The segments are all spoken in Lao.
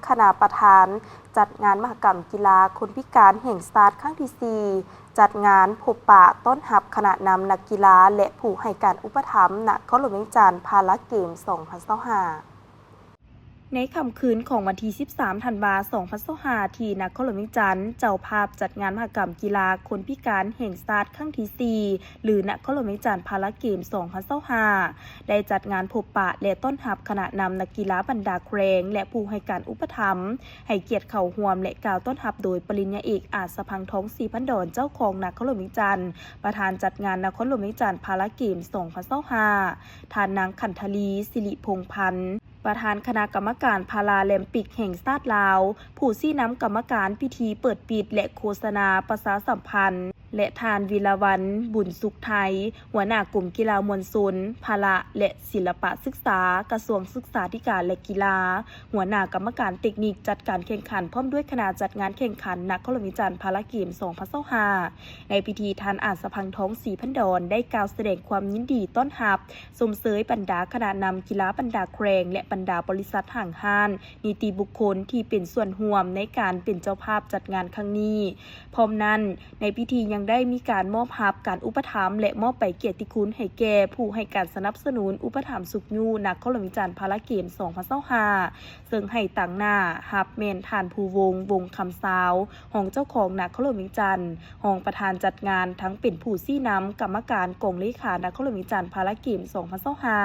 ຄະນະປະທານຈັດງານມະຫະກຳກິລາຄົນພິການແຫ່ງຊາດຄັ້ງທີສີ່ ຈັດງານພົບປະຕ້ອນຮັບຄະນະນຳນັກກິລາ ແລະ ຜູ້ໃຫ້ການອຸປະຖຳນະຄອນຫຼວງວຽງຈັນ ພາລາເກມ ສອງພັນຊາວຫ້າ. ໃນຄ່ຳຄືນຂອງວັນທີສິບສາມ ທັນວາ ສອງພັນຊາວຫ້າ ທີ່ນະຄອນຫຼວງວຽງຈັນ ເຈົ້າພາບຈັດງານມະຫະກຳກິລາຄົນພິການແຫ່ງຊາດຄັ້ງທີສີ່ ຫຼື ນະຄອນຫຼວງວຽງຈັນ ພາລາເກມ ສອງພັນຊາວຫ້າ ໄດ້ຈັດງານພົບປະ ແລະ ຕ້ອນຮັບຄະນະນຳນັກກິລາບັນດາແຂວງ ແລະ ຜູ້ໃຫ້ການອຸປະຖຳ ໃຫ້ກຽດເຂົ້າຮ່ວມ ແລະ ກ່າວຕ້ອນຮັບໂດຍປະລິນຍາເອກ ອາດສະພັງທອງ ສີພັນດອນ ເຈົ້າຄອງນະຄອນຫຼວງວຽງຈັນ, ປະທານຈັດງານນະຄອນຫຼວງວຽງຈັນ ພາລາເກມ ສອງພັນຊາວຫ້າ, ທ່ານນາງ ຂັນທະລີ ສິລິພົງພັນ ປະທານຄະນະກຳມະການພາລາແລມປິກແຫ່ງຊາດລາວ, ຜູ້ຊີ້ນຳກຳມະການພິທີເປີດປິດ ແລະ ໂຄສະນາປະຊາສຳພັນ ແລະ ທ່ານ ວິລະວັນ ບຸນສຸກໄທ ຫົວໜ້າກົມກິລາມວນຊົນ, ພະລະ ແລະ ສິລະປະສຶກສາ, ກະຊວງສຶກສາທິການ ແລະ ກິລາ, ຫົວໜ້າກຳມະການເຕັກນິກຈັດການແຂ່ງຂັນ ພ້ອມດ້ວຍຄະນະຈັດງານແຂ່ງຂັນນະຄອນຫຼວງວຽງຈັນພາລາເກມ ສອງພັນຊາວຫ້າ. ໃນພິທີ ທ່ານ ອາດສະພັງທອງ ສີພັນດອນ ໄດ້ກ່າວສະແດງຄວາມຍິນດີຕ້ອນຮັບ, ຊົມເຊີຍບັນດາຄະນະນຳກິລາບັນດາແຂວງ ແລະ ບັນດາບໍລິສັດຫ້າງຮ້ານ, ນິຕິບຸກຄົນທີ່ເປັນສ່ວນຮ່ວມໃນການເປັນເຈົ້າພາບຈັດງານຄັ້ງນີ້. ພ້ອມນັ້ນ, ໃນພິທີຍັງໄດ້ມີການມອບຮັບການອຸປະຖຳ ແລະ ມອບໃບກຽດຕິຄຸນໃຫ້ແກ່ຜູ້ໃຫ້ການສະໜັບສະໜູນອຸປະຖຳຊຸກຍູ້ນະຄອນຫຼວງວຽງຈັນພາລາເກມ ສອງພັນຊາວຫ້າ ເຊິ່ງໃຫ້ຕາງໜ້າຮັບແມ່ນທ່ານ ພູວົງ ວົງຄຳຊາວ ຮອງເຈົ້າຄອງນະຄອນຫຼວງວຽງຈັນ, ຮອງປະທານຈັດງານ, ທັງເປັນຜູ້ຊີ້ນຳກຳມະການກອງເລຂານະຄອນຫຼວງວຽງຈັນພາລາເກມ ສອງພັນຊາວຫ້າ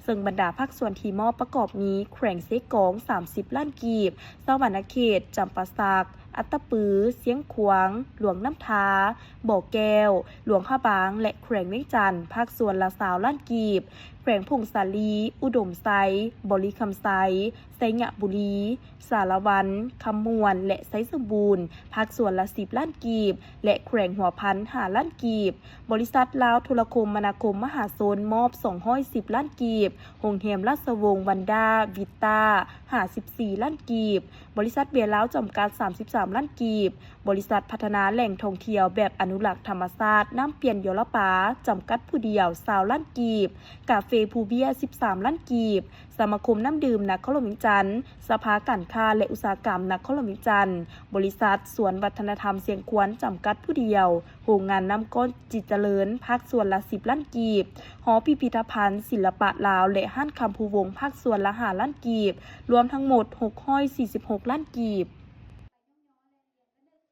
ເຊິ່ງບັນດາພາກສ່ວນທີ່ມອບປະກອບມີ ແຂວງເຊກອງ ສາມສິບລ້ານກີບ, ສະຫວັນນະເຂດ, ຈຳປາສັກ, ອັດຕະປື, ຊຽງຂວາງ, ຫຼວງນ້ຳທາ, ບໍ່ແກ້ວ, ຫຼວງພະບາງ ແລະ ແຂວງວຽງຈັນ ພາກສ່ວນລະຊາວລ້ານກີບ, ແຂວງຜົ້ງສາລີ, ອຸດົມໄຊ, ບໍລິຄຳໄຊ, ໄຊຍະບູລີ, ສາລະວັນ, ຄຳມ່ວນ ແລະ ໄຊສົມບູນ ພາກສ່ວນລະສິບລ້ານກີບ ແລະ ແຂວງຫົວພັນ ຫ້າລ້ານກີບ. ບໍລິສັດລາວໂທລະຄົມມະນາຄົມມະຫາຊົນ ມອບສອງຮ້ອຍສິບລ້ານກີບ, ໂຮງແຮມລາຊະວົງວັນດາ ວິດຕາ ຫ້າສິບສີ່ລ້ານກີບ, ບໍລິສັດເບຍລາວຈຳກັດ ສາມສິບສາມລ້ານກີບ, ບໍລິສັດພັດທະນາແຫຼ່ງທ່ອງທ່ຽວແບບອະນຸລັກທຳມະຊາດ ນ້ຳປ່ຽນຢໍລະປາ ຈຳກັດຜູ້ດຽວ ຊາວລ້ານກີບ, ກາເຟພູເບ້ຍ ສິບສາມລ້ານກີບ, ສະມາຄົມນ້ຳດື່ມນະຄອນຫຼວງວຽງຈັນ, ສະພາການຄ້າ ແລະ ອຸດສາຫະກຳນະຄອນຫຼວງວຽງຈັນ, ບໍລິສັດສວນວັດທະນະທຳຊຽງຂວາງ ຈຳກັດຜູ້ດຽວ, ໂຮງງານນ້ຳກ້ອນຈິດຈະເລີນ ພາກສ່ວນລະສິບລ້ານກີບ, ຫໍພິພິທະພັນສິລະປະລາວ ແລະ ຮ້ານຄຳພູວົງ ພາກສ່ວນລະຫ້າລ້ານກີບ, ລວມທັງໝົດຫົກຮ້ອຍສີ່ສິບຫົກລ້ານກີບ.